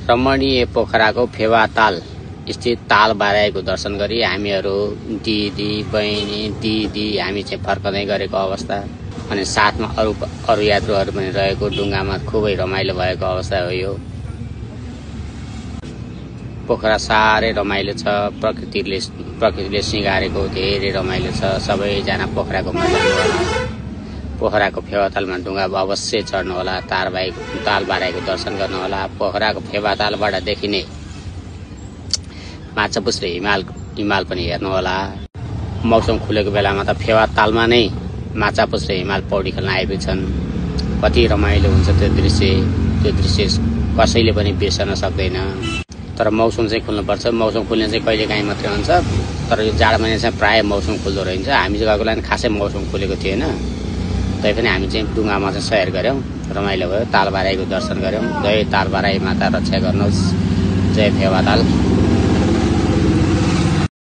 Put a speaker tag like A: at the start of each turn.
A: रमणीय पोखराको फेवाताल स्थित ताल बाराईको दर्शन गरी हामीहरू दिदी बहिनी दिदी हामी चाहिँ फर्कँदै गरेको अवस्था अनि साथमा अरू यात्रुहरू पनि रहेको डुङ्गामा खुबै रमाइलो भएको अवस्था हो यो। पोखरा साह्रै रमाइलो छ, प्रकृतिले सिँगारेको धेरै रमाइलो छ। सबैजना पोखराको मजा लिनुहोला। पोखराको फेवातालमा डुङ्गा अवश्य चढ्नुहोला, ताल बाराईको दर्शन गर्नुहोला। पोखराको फेवातालबाट देखिने माछापुच्छ्रे हिमाल पनि हेर्नुहोला। मौसम खुलेको बेलामा त फेवातालमा नै माछापुच्छ्रे हिमाल पौडी खेल्न आइपुग्छन्। कति रमाइलो हुन्छ त्यो दृश्य कसैले पनि बिर्सन सक्दैन। तर मौसम चाहिँ खुल्नुपर्छ। मौसम खुल्ने चाहिँ कहिलेकाहीँ मात्रै हुन्छ, तर यो जाडो महिना चाहिँ प्रायः मौसम खुल्दो रहन्छ। हामी चाहिँ गएको लागि खासै मौसम खुलेको थिएन, तैपनि हामी चाहिँ डुङ्गामा चाहिँ सैर गऱ्यौँ, रमाइलो भयो। ताल बाराईको दर्शन गऱ्यौँ। जय ताल बाराई माता रक्षा गर्नुहोस्। जय फेवाताल।